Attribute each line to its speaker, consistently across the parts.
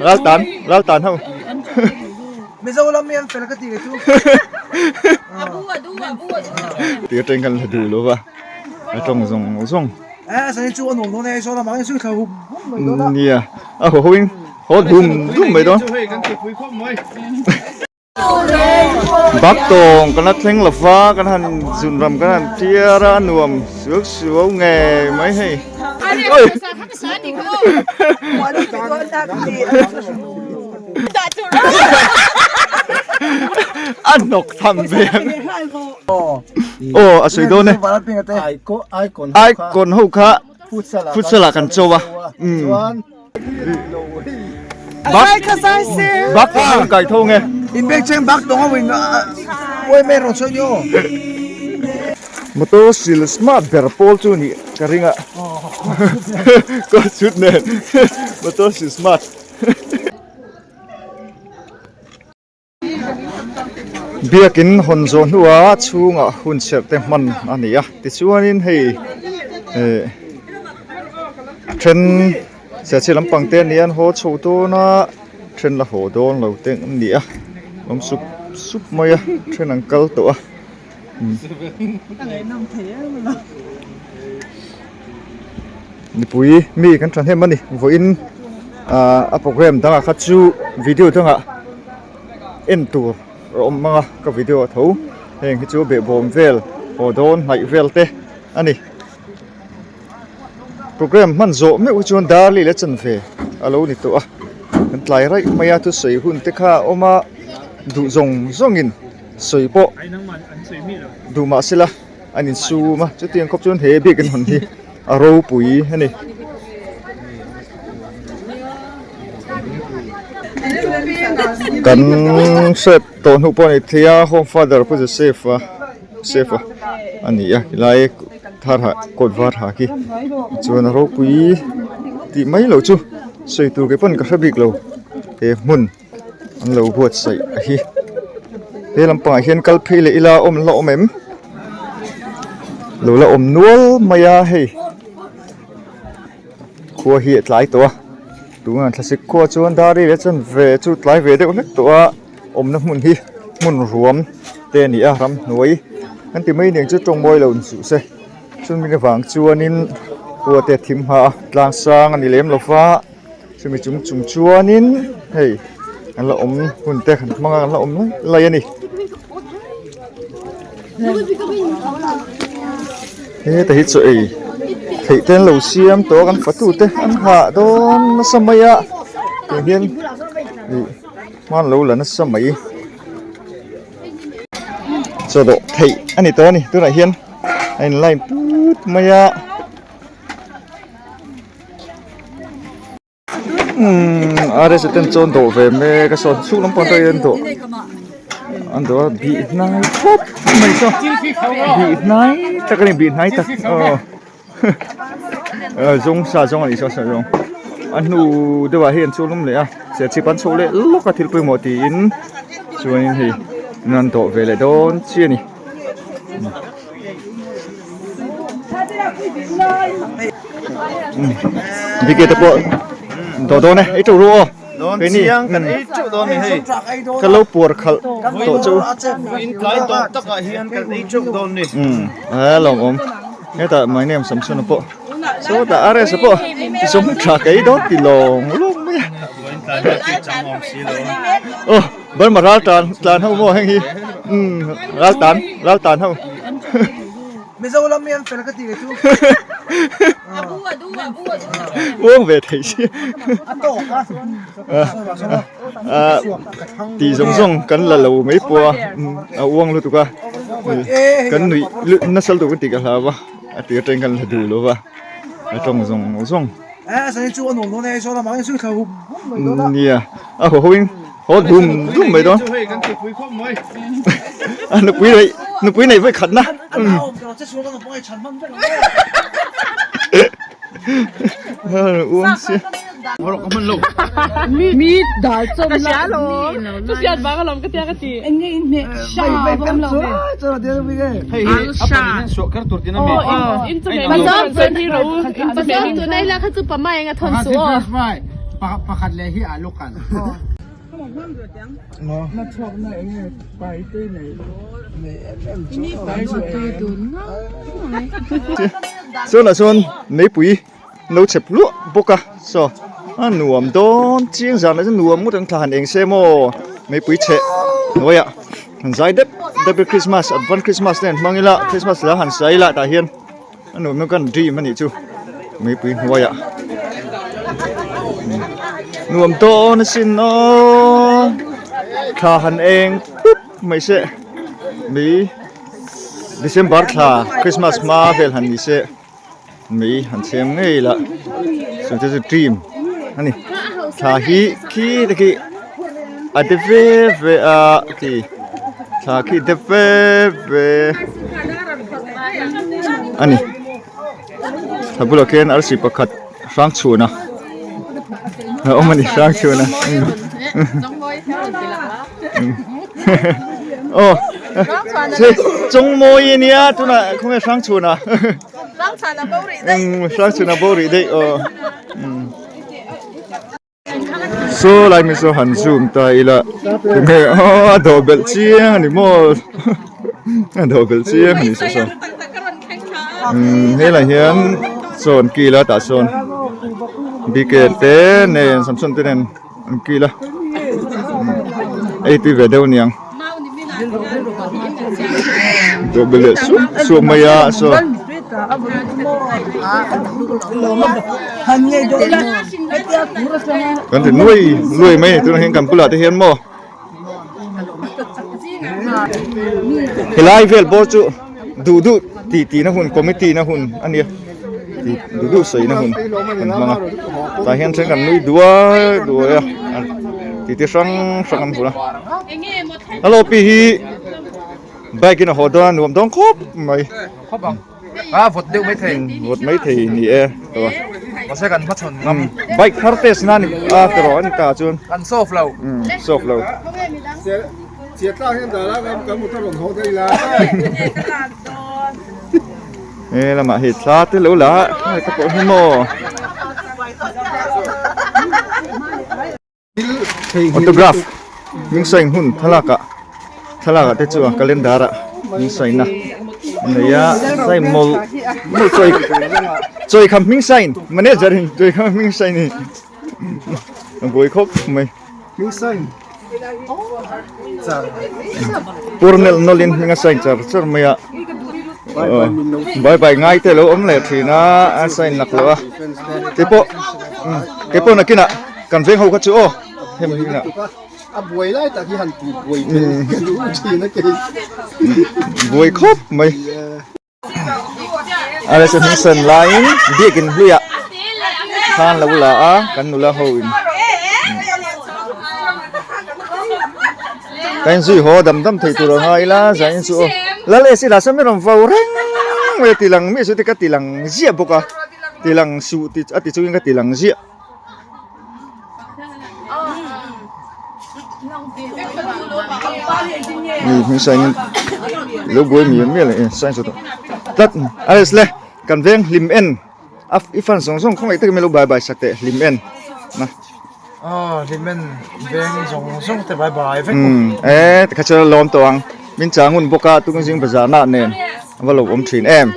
Speaker 1: Ral tan ral tan ho.
Speaker 2: Mizoram mi an fel ka ti kei chu.
Speaker 1: Ti atang khan la duh lo va a tawng zawng zawng.
Speaker 2: Eh sani chu a nuam dawn e Aizawl lamah hian zui thla hum hum mai dawn a.
Speaker 1: Nia a haw ho in haw dum dum mai dawn. Baktawng kan la thleng lo va kan han zun ram kan han tiar a a nuam suau suau ngei mai hei. Oi. A hnawk tham ve ang. Aw a sawi dawn e. Icon ho kha futsal ah kan cho a. Bak tawng kai tho nge. Motor sil smart ber pawl chu nih ka ring a. Coat suit nen motor sil smart. Biakin hawn zawh hnuah chhungah hun serh te hman a ni a tichuanin hei eh then serchhip lampang te an ni a an haw chho dawn a then la haw dawn lo te an ni a awm sup sup mai a then an kal tawh a. Mipui mi kan thahnem a ni vawiin ah a program dangah kha chu video dangah en tur a awm ang a ka video a tho heng hi chu behbawm vel haw dawn hnaih vel te a ni program hman zawh meuh hi chuan dar leh la chanve a lo ni tawh a kan tlai raih mai a thusawi hun te kha a awm a duh zawng zawngin sawi pawh duh mahsela. An insum a chutiang khawp chuan he biakin hawn hi a ropui a ni. Kan hriat tawh hnu pawh a ni thei a home father pu Joseph a Joseph a a ni a helai thar ha coat var ha khi chuan a ropui tih mai loh chu sawi tur kei pawn ka hre bik lo he hmun. An lo buatsaih a hi he lampangah hian kal phei leh ila awm la awm em lo la awm nual mai a hei khua hi a tlai tawh a tunah thlasik khua chuan dar ri leh chuan ve chu tlai ve deuh hlek tawh a awmna hmun hi hmun ruam te a ni a ramhnuai an ti mai aniang chu tawngmawi lo insuh se chumi avang chuanin khua te a thim hma a tlang sang a ni lem lo va. Chumi chung chung chuanin hei an la awm hun te kan hmang a an la awm lai lai a ni. Heta hi chaw ei theih te an lo siam tawh a kan fatu te an hah dawn nasa mai a tiang hian ih hma an lo la nasa mai. Chaw dawh theih a ni tawh a ni tunah hian a in line put mai a. Umm rsa ten chuan dawh ve mek a sawn chhung lampang te hian dawh an dawh a bih hnai khawp mai saw bih hnai tak a ni bih hnai tak aw zawng sa zawng a nih saw sa zawng a hnu deuh ah hian chuan awm leh a serchhip an chhoh leh lawk a thil pawimawh tiin chuanin hei an dawh ve leh dawn chiah a ni. Bike te pawh dawh dawn e ei teuh ru aw keini ka lo puar khalh tawh chu a lawmawm hetah my name Samson a pawh sawtah RS a pawh zawng tha ka ei dawn ti lawng lawng mai a aw Burma ral tan tlan ho maw heng hi ral tan ral tan ho.
Speaker 2: Mizoram mi an fel ka ti kei chu.
Speaker 1: Uang ve thei si. Ti zawng zawng kan la lo mai pawh a a uang lutuk a kan nuih nasa lutuk kan tih ka hlau a a tir atangin kan la duh lo va a tawng zawng zawng. Nia a haw ho in haw dum dum mai dawn. A nupui neih nupui neih vawi khatna. Uang sia.
Speaker 2: Pakhat leh hi alu kal.
Speaker 1: Sawnah sawn meipui no chep luah bawk a saw a nuam dawn chiang zan ah chuan nuam ngawt ang thla han eng se maw meipui chheh hnuaiah han zai dep dep a christmas advance christmas te han hmang ila christmas la han sa ila tah hian. A nuam hian kan dream a nih chu meipui hnuaiah nuam dawn asin aw thla han eng pup mai se mei December thla Christmas hma vel han ni se mei han chhem ngei la chu chu dream a ni thla hi khi te khi a de ve ve a khi thla khi de ve ve. A ni a bulah khian arsi pakhat hrang chhun a a awm a ni hrang chhun a aw chawngmawi a nia tunah khawnge hrang chhun a hrang chhun a bo rih daih aw. Saw lai mi saw han zoom ta ila tunge aw a dawh belh chiang a ni maw a dawh belh chiang a ni saw saw umm helai hian saw an kil a tah sawn bk te nen samson te nen an kil a ei tui ve deuh aniang dawh belh leh sup sup mai a saw. Kan ti nuai nuai mai a ni tunah hian kan bulah te hian maw helai vel bawr chu duh duh tih tih na hun committee na hun a nia tih duh duh sawi na hun kan hmang a tah hian then kan nui duai duai a tih te hrang hrang an hmu a hello pi hi bike in a haw dawn a nuam dawn khawp mai.
Speaker 2: Khawp ang. A vawt deuh mai thei.
Speaker 1: Vawt mai thei ni e.
Speaker 2: Mahse kan hmachhawn ngam.
Speaker 1: Bike thar test na ni a tawh a ni ta chuan.
Speaker 2: Kan solve lo.
Speaker 1: Solve lo.
Speaker 3: Chiatla hian dah la kan motor rawn haw daih la.
Speaker 1: He lamah hei thla te lo la a ka pawh hi maw. Autograph hming sign hun thlalak ah thlalak ah te chu a calendar ah hming sign a nei a sign mawlh mawlh chawi chawi kham hming sign manager in chawi kham hming sign hi a buai khawp mai
Speaker 3: hming sign
Speaker 1: pur nelh nawlh in hming a sign char char mai a bye bye ngai te a lo awm leh thin a a sign lak loh a keipawh keipawh nakinah. Kan veng ho kha chu aw hemi hi na.
Speaker 3: A buai lai tak hi han ti buai thin a kei.
Speaker 1: Buai khawp mai. A restaurant hming sawn laiin biakin hluiah khan lo la a kan nula ho in. Ka inzui haw dam dam thei tur a ngai ila zanin chu aw. Lal e sila sawn mi rawn vo reng mai a tilang mi chu te ka tilang ziah bawk a tilang suh a ti chungin ka tilang ziah. Mi hming sign in lo buai mial mial e sign chu tlat Alex le kan veng hlim en a i fan zawng zawng khawngaih takin min lo bye bye sak teh hlim en na
Speaker 2: aw hlim en veng zawng zawng te bye bye vek
Speaker 1: e tikha chuan a lawm tawh ang min chang hun bawk a tukin zing bazar nah nen a va lo awm thin em.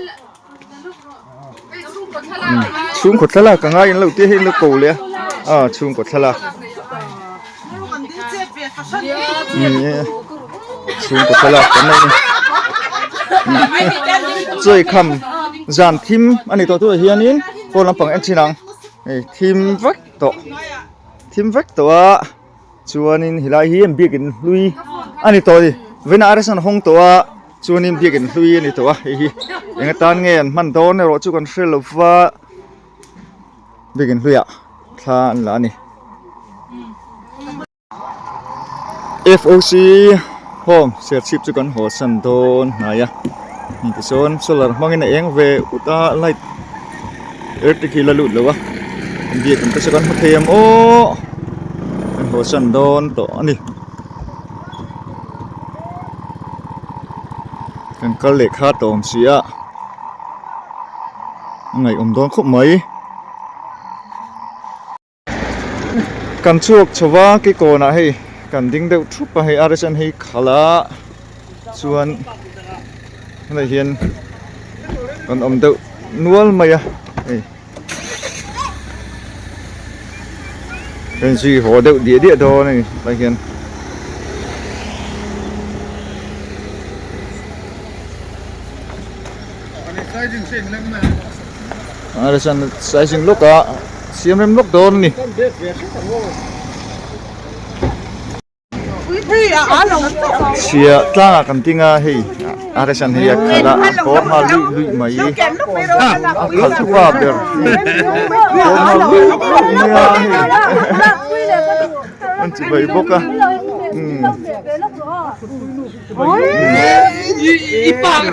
Speaker 1: Chhungkaw thlalak anga in lo tia hi in lo ko leh a a chhungkaw thlalak chhungkaw thlalak kan nei chawi kham zan thim a ni tawh tunah hianin pawn lampang en chin ang hei thim vek tawh thim vek tawh a. Chuanin helai hi biakin hlui a ni tawh a ni vawiinah a restaurant hawng tawh a chuanin biakin hlui a ni tawh a hei hi eng atan nge an hman dawn erawh chu kan hre lo va biakin hluiah thla an la a ni. F_O_C home serchhip chu kan haw san dawn hnai a tichuan solar hmangin a eng ve ut a light electric hi la lut lo a biakin te chu kan hmu thei ang aw kan haw san dawn tawh a ni kan kal leh kha tawh awm si a a ngaihawm dawn khawp mai. Kan chhuak chho va kikawnah hei kan ding deuh thup a hei RSN hi khalh a chuan helai hian kan awm deuh nual mai a hei heng zui haw deuh diah diah dawn a ni tlai hian. RSN sizing lawk a siam rem lawk dawn a ni. Chhia tlangah kan ding a hei Aresan hei a khalh a a kawr nghal luih luih mai a khalh chu pa ber kawr nghal luih luih mai a hei an chi bai bawk a umm. I pa in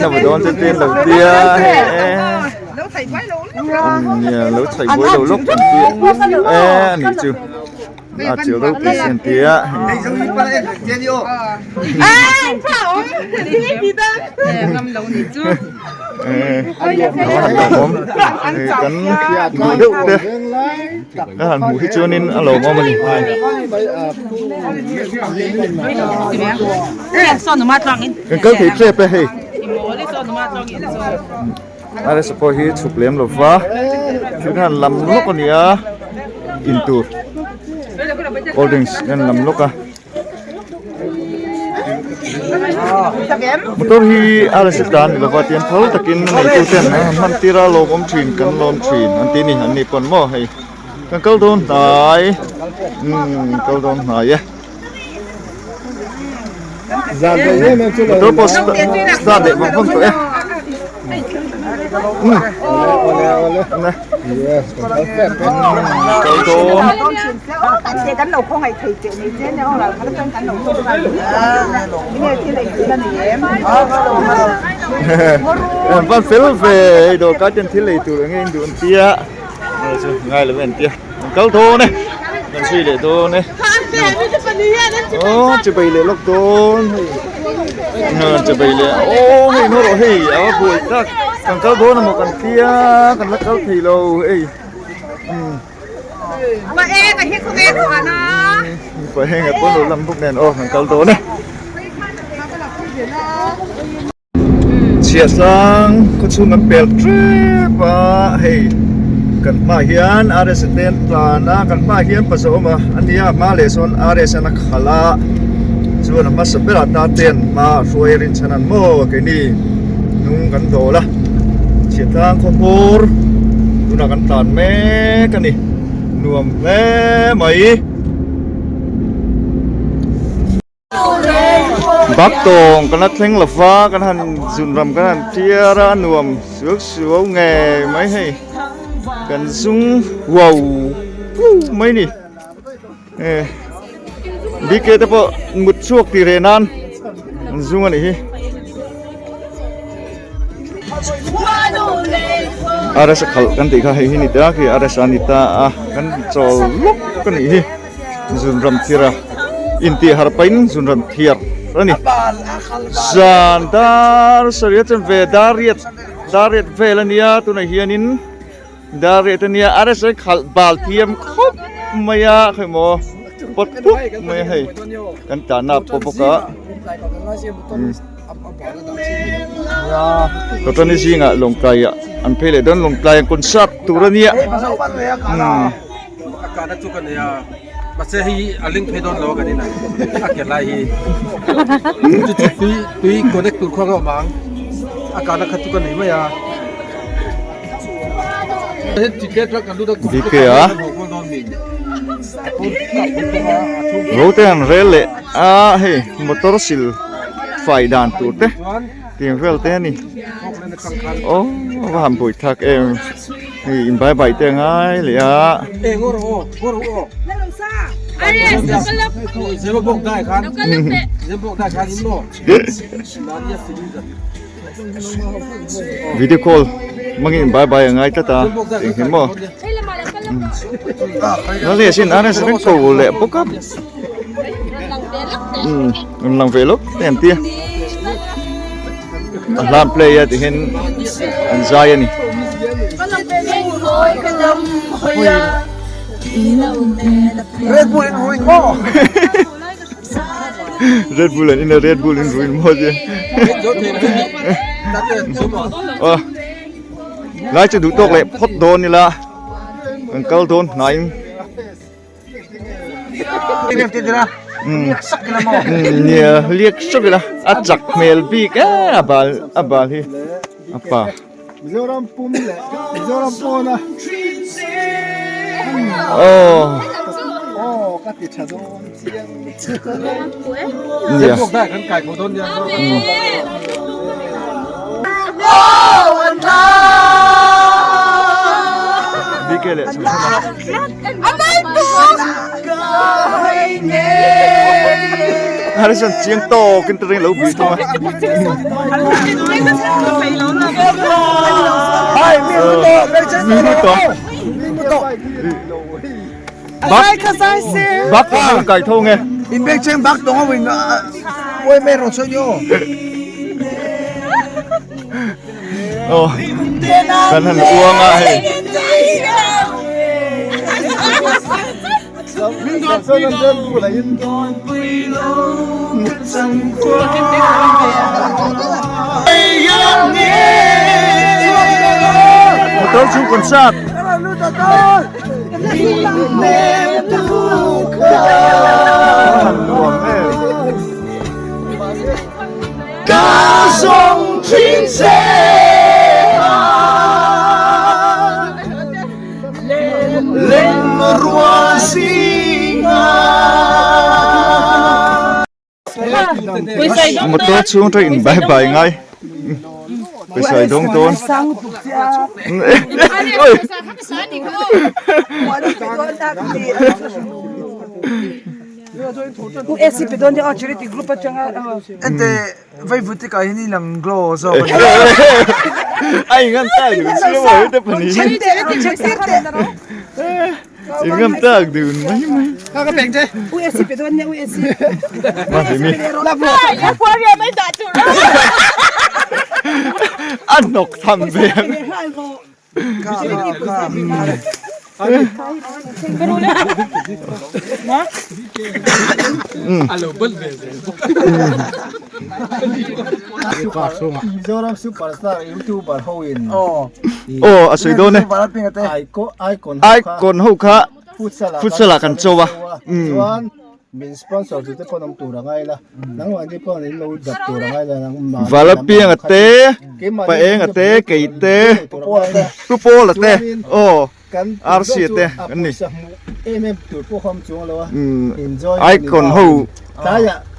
Speaker 1: a va dawn che te an lo tia hei e. Nia lo chhaih buai lo lawk an tia e a nih chu a chial deuh tih si an tia kan duh deuh te ka han hmuh hi chuanin a lawmawm a ni. Kan kal thei tep e hei. Aresa pawh hi chhuk lem lo va thil khan lam lawk a ni a in tur cold drinks an lam lawk a motor hi aresa tan ni lova tian phal takin a neitu ten an han hman tir a lawmawm thin kan lawm thin an ti a ni an ni pawn maw hei kan kal dawn hnai umm kal dawn hnai e. Motor pawh start leh vang vang tawh e. Kal dawn. Van fel ve hei dawr kai ten thil ei tur enge in duh an tia. Ngai lo an tia. Kal dawn e. Kan zui leh dawn e. Aw chibai leh lawk dawn hei chibai leh aw hei no rawh hei a va buai tak kan kal dawn emaw kan tia kan la kal thei lo hei pa heng a pawn lo lam bawk nen aw kan kal dawn e. Chhia sang khaw chhung an pel tep a hei kan hmaah hian RS te an tlan a kan hmaah hian paza awm a ania a hma leh sawn RS an a khalh a chuan a hmasa berah ta te an hma a hruai a rinchhan an maw keini hnung kan dawl a chhia tlang khaw hmawr tunah kan tlan mek a ni nuam hle mai. Bak tawng kan la thleng lo va kan han zun ram kan han tiar a nuam suau suau ngei mai hei kan zung huau huau mai ni e bike te pawh mut chhuak tih reh nan an zung a nih hi. RS a khalh kan tih kha hei hi ni ta khi RS a ni ta a kan chawl lawk a nih hi. Zunram thir a intih harh pahin zunram thiar a ni. Zan dar sarih a chen ve dar riat dar riat vel a nia tunah hianin dar riat a nia RSA khalh bal thiam khawp mai a khawi maw pawt puk mai a hei kan tlanna pawh bawk a Kawtani zingah Lawngtlai ah an phei leh dawn Lawngtlai an concert tur a nia.
Speaker 4: A kahna chu ka nei a, mahse hei a leng phei dawn lo a kan inah a ke lai hi chu chu tui tui connect tur khuang a awm ang a kahna kha chu ka nei mai a
Speaker 1: DK a rote an rel leh a hei motor sil fai dan tur te tih vel te a ni aw a va han buai thlak em. Hei in bai bai te a ngai leh a. Video call hmangin in bai bai a ngai tlat a eng hi maw. Nalei asin a reng ko leh bawk a. Umm lang ve lawk te an tia. A hlan play a tihian an zai a ni.
Speaker 2: Red Bull in ruin maw?
Speaker 1: Red Bull an in a Red Bull in ruin maw tia. Aw lai chu duh tawk leh phawt dawn ila kan kal dawn hnaiin. Nia liak sak ila a chak hmel bik e a bal a bal hi a pa.
Speaker 3: Mizoram pum leh Mizoram pawna
Speaker 1: Aw
Speaker 3: aw ka ti tha dawn chiang.
Speaker 1: Nia. BK leh Samsona. Harrison chiang tawk in ring lo bui thung a.
Speaker 2: Hai, mi mu to,
Speaker 1: Mi mu to.
Speaker 2: Mi mu to.
Speaker 1: Bak bak tong kai tho nge.
Speaker 2: In bek cheng bak tong a win oi me ron soi nyo.
Speaker 1: Oh. Kan han uang a hei. Motor chung concert. Motor chhung atang in bai bai ngai pawisa i dawng dawn A in ngam tak dun si maw te pahnih in ngam tak dun mai mai a hnawk tham ve ang.
Speaker 3: Mizoram superstar youtuber ho in
Speaker 1: Aw a sawi dawn e.
Speaker 3: Icon
Speaker 1: Icon ho kha futsal ah kan cho a.
Speaker 3: Chuan Min sponsor tu te pawn awm tur a ngai la, nangmahni pawn in lo dap tur a ngai la, nangmah
Speaker 1: Vala piang a te, pa eng a te, kei te, pu pawl a te, aw RC a te kan ni.
Speaker 3: Em em tur pawh kha awm chuang lo a,
Speaker 1: Icon ho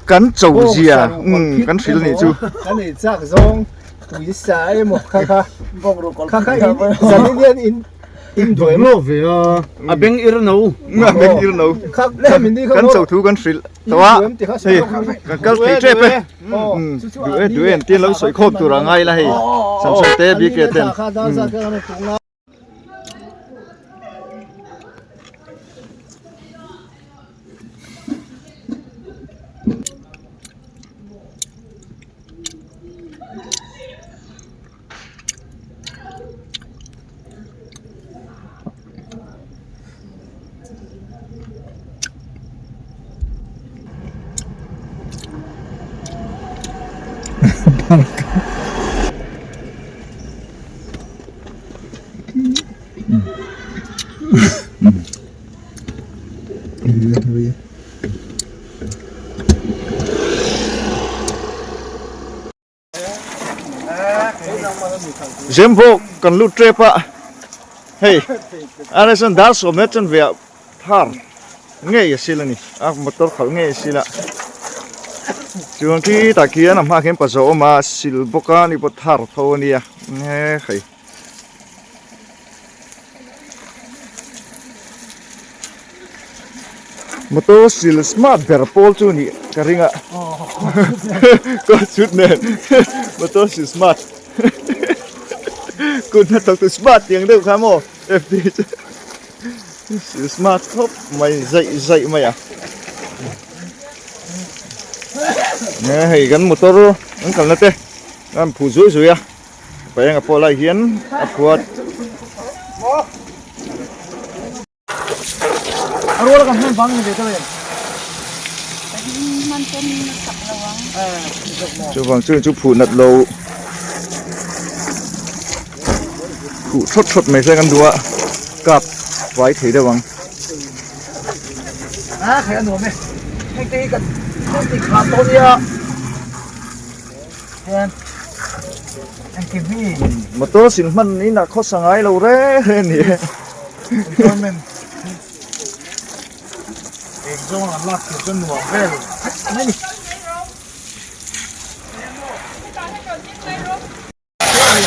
Speaker 1: kan cho zia kan hrilh anih chu.
Speaker 3: Kan ei chak zawng tui sa emaw kha kha kha kha zanin hian in In duai maw
Speaker 5: ve a, a beng ir no.
Speaker 1: A beng ir no. Kan cho thu kan hrilh tawh a, hei kan kal thei tep e. Duh e duh e an tia lo sawi khawm tur a ngai la hei Samsung te BK ten. Zemvawk kan lut tep a, hei Arison dar sawmna chanve ah thar ngei a sil a ni, a motor khalh ngei a sil a, chuan khi tah khian a hmaah khian paza awm a sil bawk a ni pawh thar tho a nia hei. Motor sil smart ber pawl chu nih ka ring a coat suit nen motor sil smart kut hnathawk tu smart tiang deuh kha maw FD chu sil smart khawp mai zaih zaih mai a hei kan motor an kalna te an phu zui zui a. Paenga pawh lai hian a phuat.
Speaker 2: A rual kan hman vang ni ve deuh em?
Speaker 6: Hman pawn a chak lo ang.
Speaker 1: Chuvang chu chu phuh nat lo phuh thawt thawt mai se kan duh a kap vai thei deuh ang.
Speaker 2: A khai a nuam e. Hei te hi kan ti khah tawh nia. Hian engkim hi.
Speaker 1: Motor sin hman in a khawsa ngai lo reng reng a ni e.
Speaker 2: Enjoyment eng zawng an lak tur chuan nuam vel mai ni.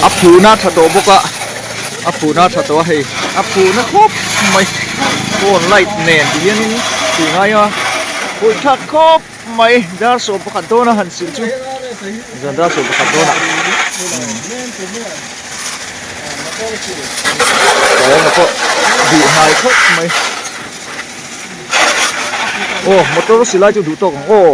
Speaker 1: A phuhna tha tawh bawk a a phuhna tha tawh a hei a phuhna khawp mai phone light nen ti hianin tih ngai a phuh thlak khawp mai dar sawm pakhat dawn a han silh chu zan dar sawm pakhat dawnah kawnga pawh duh hnai khawp mai aw motor silai chu duh tawk ang aw.